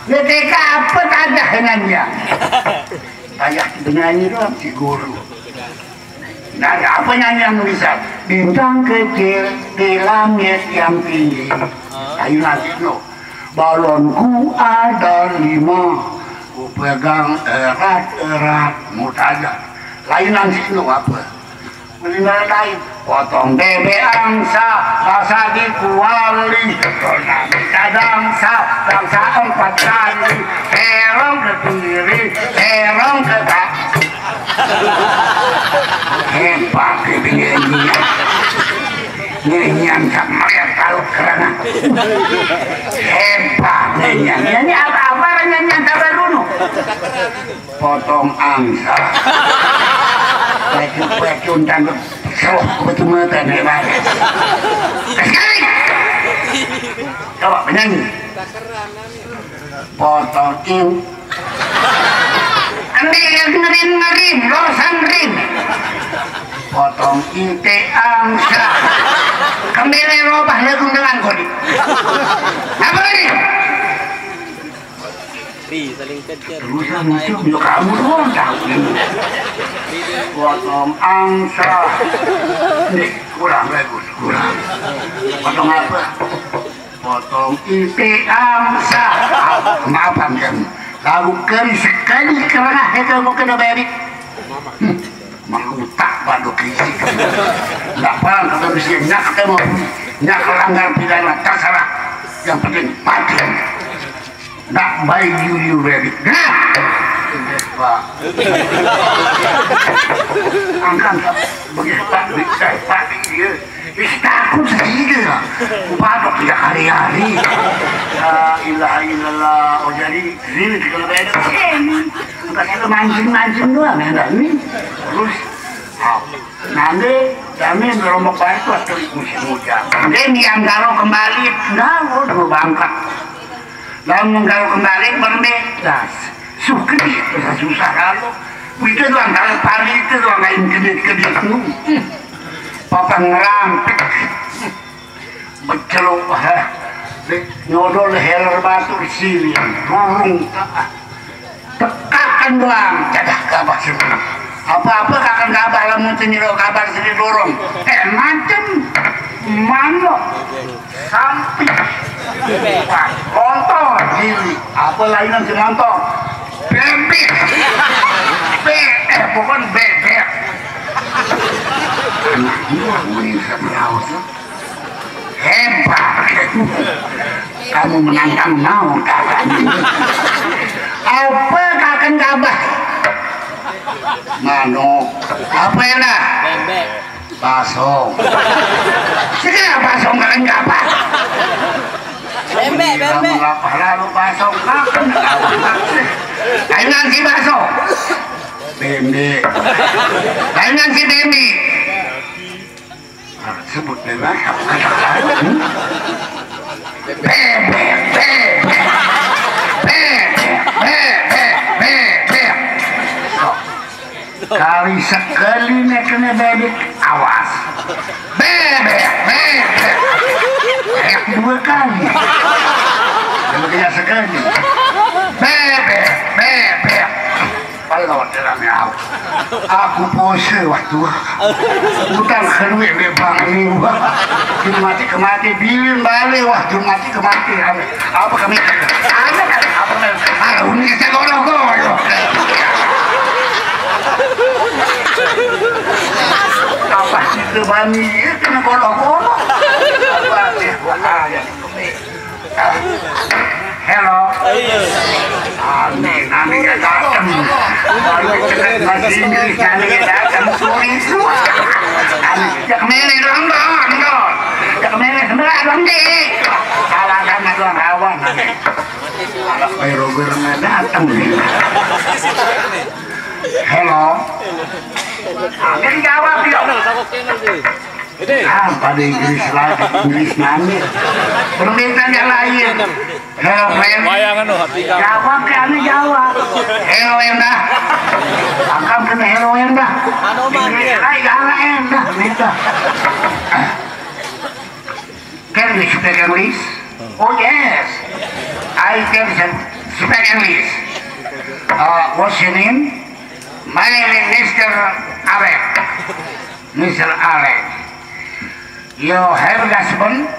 Ya, T K apa tajah dengannya? Tajah dengannya doang si guru. Nah, apa nyanyian bisa? Bintang kecil di langit yang tinggi. Ayo nanti no. Balonku ada lima, ku pegang erat-erat, mau tanya. Lainan sih no apa? Meninggal lain. Potong bebek angsa, rasa di kuali. Tsunami angsa, angsa empat kali. Serong ke kiri, serong ke kanan. Hebat ini nyanyian. Nyanyian tak melihat kalau kerana. Hebat nyanyian. Ini apa-apa nyanyian tak baru no. Potong angsa. Baju-baju tangkap selok betul mata nih, Bang. Sekali. Coba penyanyi. Potong ing. Ambil yang ngerin-ngerin, losan rin. Potong ing te angsa. Kembali robah lagu dengan kodi. Apa lagi? Ri, saling kejar. Terus yang muncul, ya kamu doang tahu ini. Potong angsa. Nih, kurang bagus, kurang. Potong apa? Potong ite angsa. Ah, maaf, Bang. Lalu kali sekali kerana hega mau kena beri. Hmm, malutak baru kiri. Nggak paham kata mesti nyak ketemu. Nyak langgar pidana, terserah. Yang penting mati. Nak baik you, you ready. Nah. Pak. Angkat, Pak. Bagi Pak, bagi saya, Pak, bagi dia. Ih, takut saja. Bapak tidak hari-hari. La ilaha illallah. Oh, jadi sini kita beda. Sini. Enggak kita mancing-mancing doang, ya, enggak? Ini. Terus, ah, nanti kami ngerombak balik waktu musim hujan. Dia yang taruh kembali, enggak, udah bangkak. Lamun kalau kembali bermedas, suh gede, susah kalau. Itu doang kalau pari itu doang lain gede-gede. Hmm. Papa ngerampik. Beceluk, ha. Nyodol heler batur sini, burung. Tekakan Bang, jadah gabah sini. Apa-apa kakan gabah lamun teu nyero kabar sini dorong. Eh, macem manuk, samping, motor, gili. Apa lainan si motor? Bebek. Be, eh, bukan bebek. Anak gua, gua yang bisa melaut, loh. Hebat. Kamu menantang mau kapan ini? Apa kakan gabah? Manuk. Apa ya dah? Bebek. Baso. Sini baso kakan gabah. Bebek, bebek. Mengapa lalu baso kakan gabah? Lain si baso. Bembe. Lain si bembe. Sebut bebek. Bebek, bebek, bebek, bebek, bebek. Sok. Kali sekali nek kena bebek, awas. Bebek, bebek. Kayak dua kali. Kalau kena sekali. Bebek, bebek. Pelot rame aku. Aku pose waktu utang kedua bebang ini. Wah, mati kemati bilin balik. Wah, mati kemati rame. Apa kami? Ada kan? Apa kan? Ada unik saya gorok gorok. Apa kita bani itu kena gorok gorok? Apa dia? Wah, ya. Hello. Aneh, aneh ya datang. Baru cekak bahasa Inggris, aneh ya datang. Sorry, sorry. Aneh. Ya kemana dong, dong, dong. Ya kemana sebelah dong, Dik. Salah sama tuan kawan, aneh. Alah, Pak Roger nggak datang nih. Hello. Aneh jawab dia. Ah, pada Inggris lagi, Inggris nanya. Permintaan yang lain. Hello, friend. Wayangan, oh, hati kamu. Jawab ke anu jawab. Hello, endah. Angkat kena hello, endah. Inggris lain, jangan endah, minta. Can you speak English? Oh, yes. I can speak English. Uh, what's your name? My name is Mister Alec. Mister Alec. You have husband?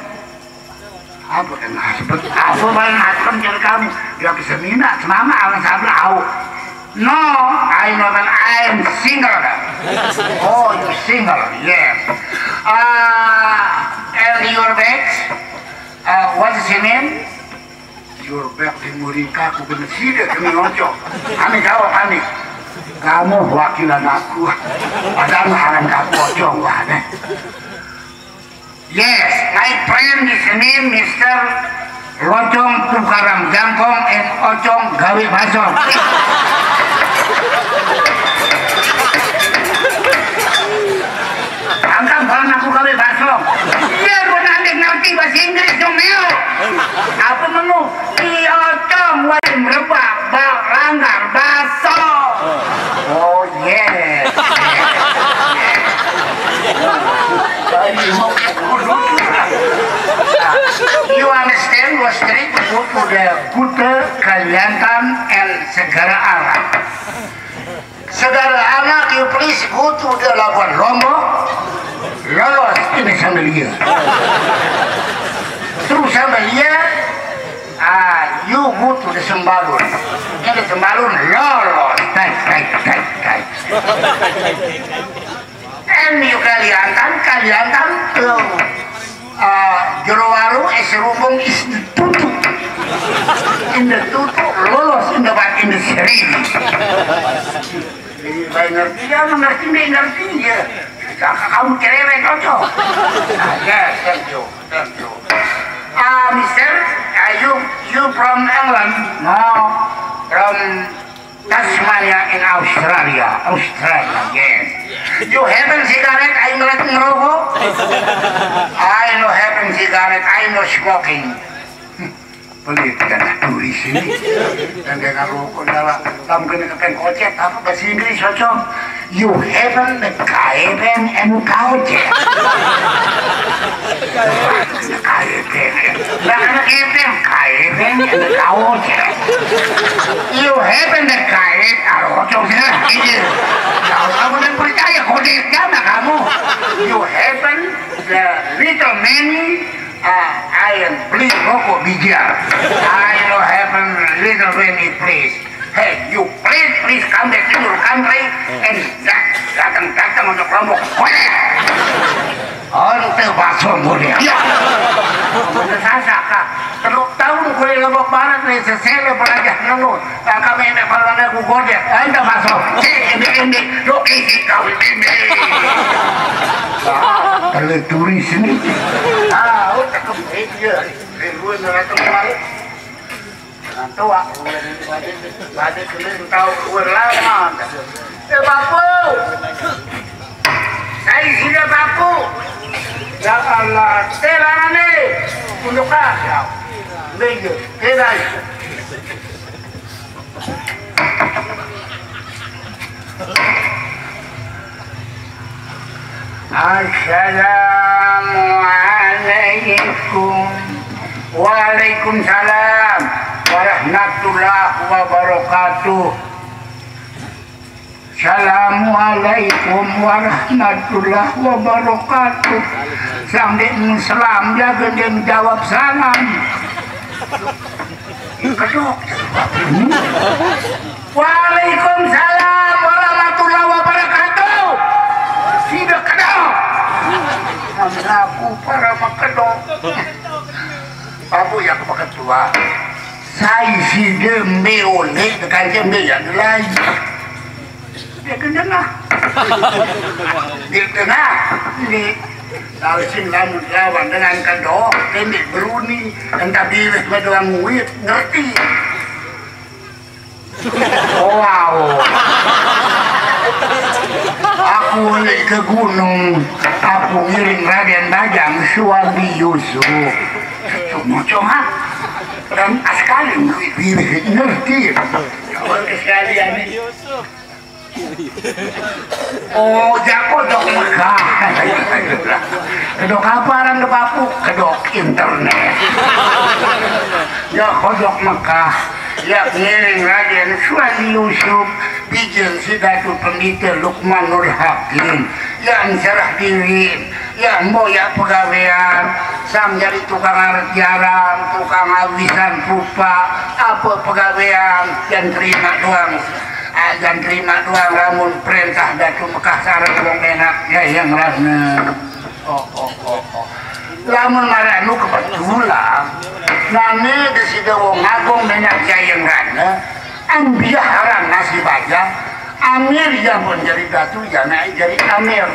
Apa kan husband? Apa kan husband jadi kamu? Dia bisa mina, semama, awan sabra, au. No, I know that I am single. Oh, you single, yes. Uh, and your bags? Uh, what is your name? Your bag di muring kaku bener sih dia kena ngocok. Kami jawab kami. Kamu wakilan aku. Padahal ngaran kaku ocong wah deh. Yes, my friend is name Mister Locong Tukarang Jangkong and Ocong Gawe Basong. Angkang bahan aku gawe basong. Iya, lu nanti ngerti bahasa Inggris dong, Neo. Apa menu? Iya, Ocong, wajib merebak, bak, langgar, basong. Oh, yes. You understand was trip go to the Kuta Kaliantan and Segara Arab. Segara Arab, you please go to the Labuan Lombok. Lolos ini Sambelia. Terus Sambelia, ah, you go to the Sembalun. Ini Sembalun lolos. Tek, tek, tek, tek. And you Kaliantan, Kaliantan, tuh. Ah, Jero Waru, eh, Serubung is the tutu. In the tutu, lolos in the bat, in the seri. Jadi, baik ngerti ya, mengerti, baik ngerti ya. Jangan kamu cerewet, ojo. Nah, yes, thank you, thank you. Ah, Mister, are you, you from England? No, from Tasmania in Australia. Australia, yes. You haven't cigarette, I ngeliat ngerokok. I no haven't cigarette, I no smoking. Pelit kan turis ini. Dan dengan rokok dalam, tam kena kepeng kocet, apa bahasa Inggris cocok? You haven't the kaeben and kaocet. Kaeben. Nah, anak kaeben, kaeben and kaocet. You haven't the kaet, Beli rokok bijian. I don't have a little Reni, please. Hey, you please, please come back to your country and datang-datang untuk Lombok. Boleh? Ente bakso mulia. Ya. Ente sasak kah? Teluk tahun gue Lombok Barat nih, sesele pelajah nengok. Nah, kami ini kalau ada gue godek. Ente bakso. Cek, ini, ini. Lo isi kau ini. Kalau turis nih. Ah, udah kembali dia. Gue nggak tahu. Nah, tuh, aku balik, balik keliling tahu gue lama. Eh, Papu. Saya sini, Papu. Ya Allah, teh lama nih. Untuk apa? Minggu, kira. Assalamualaikum. Waalaikumsalam warahmatullahi wabarakatuh. Assalamualaikum warahmatullahi wabarakatuh. Sambil selam, jaga dia menjawab salam. Kedok. Waalaikumsalam warahmatullahi wabarakatuh. Sida kedok. Mengaku para makedok. Babu yang ketua. Saya sida mbe oleh tekan mbe yang lain. Dia kena. Dia kena. Ini. Kalau sing lamun lawan dengan kedok, pendek beruni, entah bilih medoang wit, ngerti. Wow. Aku oleh ke gunung, aku ngiring Raden Bajang Suwandi Yusuf. Cuma-cuma, dan sekali ngerti. Kalau sekalian ini. Oh, jago dok Mekah. Kedok apa orang ke Papu? Kedok internet. Ya, kodok Mekah. Ya, ngiring Raden Suwandi Yusuf, bijil si Datu Pendita Lukmanul Hakim, ya, encerah diwin, ya, mbok ya pegawean, sang jadi tukang aret jaran, tukang awisan pupa, apa pegawean, yang terima doang. Ah, yang terima doang lamun perintah Datu Mekah sareng wong enak, ya, yang rana. Oh, oh, oh, oh. Lamun maranu kebetulan, nane desida wong agung menak Jayeng Rana, ambiah aran nasi baja, amir yang pun jadi datu, ya naik jadi amir.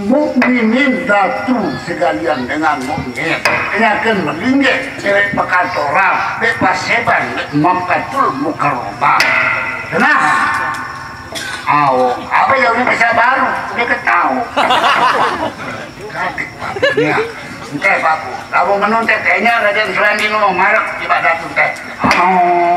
Mukminin datu sekalian dengan mukmin. Ini akan melinggih dari pekantoran, dari paseban, dari Makkatul Mukarramah. Nah, Awo, apa ya udah bisa baru, udah ketahu. Kaget babunya. Ente babu, kamu menuntet kayaknya Raden Suwandi ngomong marek ibadat ente. Oh,